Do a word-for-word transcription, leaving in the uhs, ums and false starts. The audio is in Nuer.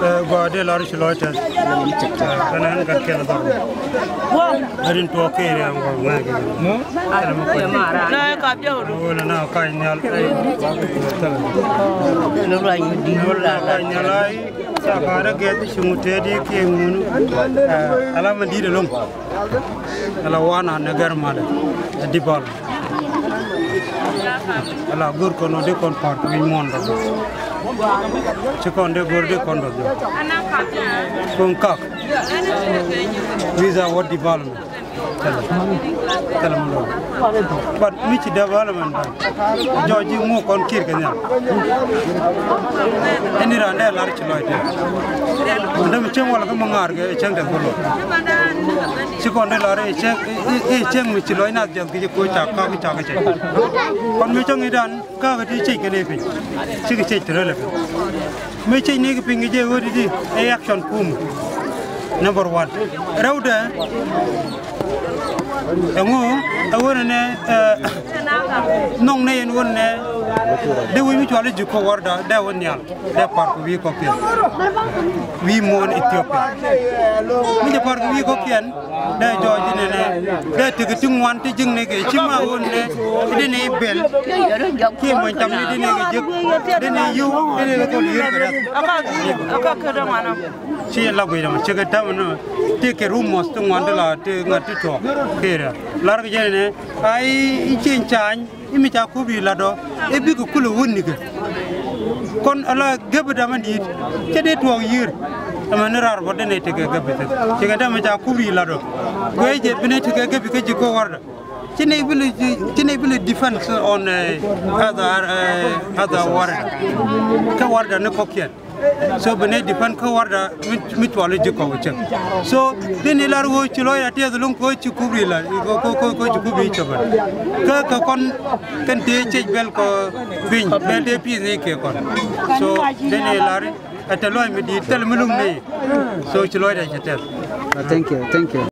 Ɛ, gɔaa dee lar ci lɔc tɛth. Ɛ, kɛn ɛn gat kɛn dhɔr. Ɛ rin tuɔɔk kɛɛri ɛn gɔaa ŋa̱c kɛ. Nɛ ka biɛw. Wala na kac nhial. Wala na kac nhial ay. Ca ka̱rä gɛth ci ŋut tëë di kiɛ ŋun. Ɛ, ala man di̱i̱t ɛlɔŋ. Ala wan an ɛ gɛr malɛ. Ɛ di bal. Ala go̱r kɔn ɔ di kɔn pa̱r kɛ wi̱c muɔ̱ɔ̱n dɔ̱th. Ci kɔn dee go̱r di kɔn dɔ̱th. Kuŋ kak. Wi̱i̱ dha wä development. Thilɛ. Thilɛ mi lo̱k. But mi ci development bä. Jɔɔc ji̱ ŋuɔk kɔn kiɛt kɛ nhial. Ɛn ni raan dee lar ci lɔc tɛth. Ɛn dee mi cieŋ wal kä mi ŋaar kɛ cieŋ tɛth kä lo̱k. Ci kɔn dee lar i̱ cieŋ, i̱, i̱, i̱ cieŋ mi ci lɔc nath jiɛth kɛ ci koc cak ka̱k cak kɛ cɛ. Kɔn mi cieŋ i̱ dan. Kä kɛ ti cec kɛn ɛ piny. Cikɛ cec ti rɛl ɛ piny. Mëë cec ni kɛ piny kɛ jɛ ɣöö ti ti ɛ action kum. Number one. Rɛwdɛ. Ɛŋu ɛ ɣöö nɛ, ɛ, nhɔŋ nɛ yɛn ɣöö nɛ. Dee wi̱i̱ mi cual i̱ ji̱ kɔ wärdɛ dee wä nhial. Dee pa̱r kɛ wi̱i̱ kɔ̱kiɛn. Wi̱i̱ muɔ̱ɔ̱n Ethiopia. Mi jɛ pa̱r kɛ wi̱i̱ kɔ̱kiɛn. Dee jɔɔc inɛnɛ dee tekɛ ti ŋuan ti ji̱kni kɛ ci ma ɣöö nɛ. Dee ni bel kiɛ muɔ̱ny tam ni dee ni kɛ ji̱k. Dee ni yio̱w dee ni kɛ thol yier kɛ rɛth. Aka, aka kä dee ŋuan ɔ. Ci la guic dama cikɛ tam ni ti kɛ rumors ti ŋuan ti la ti ŋa̱t ti tuɔɔk kɛ rɛth. Lar kɛ jɛ inɛ a i̱ cieŋ ca̱a̱ny. I̱ mi ca kup i̱ lat ɔ i̱ bikɛ kulɛ wut nikɛ. Kɔn ala gep dam in di̱i̱t cɛ dee tuɔɔk yiër. Ɛmɛ ni raar bä dee nɛy tekɛ gep i̱ thil cikɛ dam in ca kup i̱ lat ɔ. Guiɛ jɛ bi nɛy tekɛ gep i̱ kä ji̱ kä wärdɛ. Ci nɛy bi lɛ, ci nɛy bi lɛ defense on, eh, other, eh, other wärdɛ. Kä wärdɛ ni kɔ̱kiɛn. So bi nɛy defend kä wärdɛ mi, mi cuɔl i̱ ji̱ kɔk cäk. So dee ni lar ɣöö ci lɔcdɛ tiɛth lo̱ŋ kɛ ɣöö ci kup ri la kɛ, kɛ, kɛ, kɛ ci kup ri cäk. Kä kɛ kɔn kɛn tëë cec bɛl kɔ piny bɛl tëë pi̱i̱th ni kɛ kɔn. So dee ni lar ɛ tɛ lɔc mi di̱i̱t thil mi lo̱ŋ ni. So ci lɔcdɛ cɛ tɛth. Thank you, thank you.